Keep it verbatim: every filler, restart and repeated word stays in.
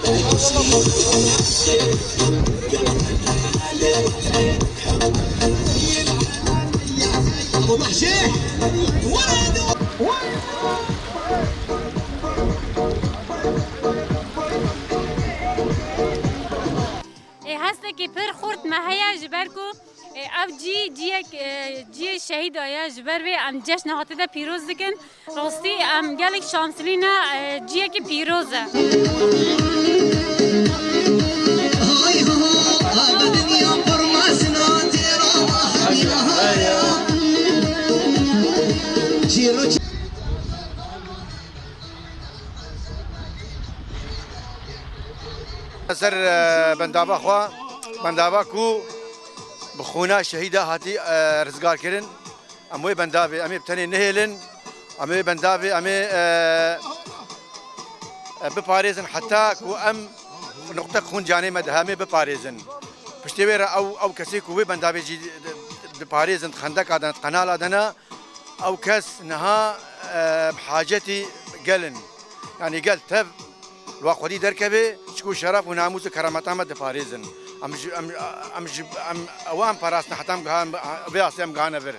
Ê, hestekî pir xurt me heye, ji ber ku, ê, ev cî, ciyek, ê, ciyê şehîda ye, ji ber vê em cejna hatê de pîroz dikin. Rastî em gelek şanslî ne, e, ciyekî pîroz e. Ser, e, bendava xwe, bendava ku bi xûna şehîda hatî, e, rizgar kirin. Em wê bendavê, em ê bi tenê nehêlin. Em ê bendavê, em ê, e, e, biparêzin heta ku em nuqtek xûn canê me dihe, em ê biparêzin. Piştê wê re ew, ew kesê ku wê bendavê jî di-, di-, diparêzin, di xendeka de ne, di qenala de ne, ew kes niha, e, bi hacetî gel in. Yanî gel tev Li we xwedî derkeve, çiku şeref û namûs û kerameta me diparêzin. Em ji, em, em ji, em, ewa em parastin heta em gihan, vê astê em gihane vir.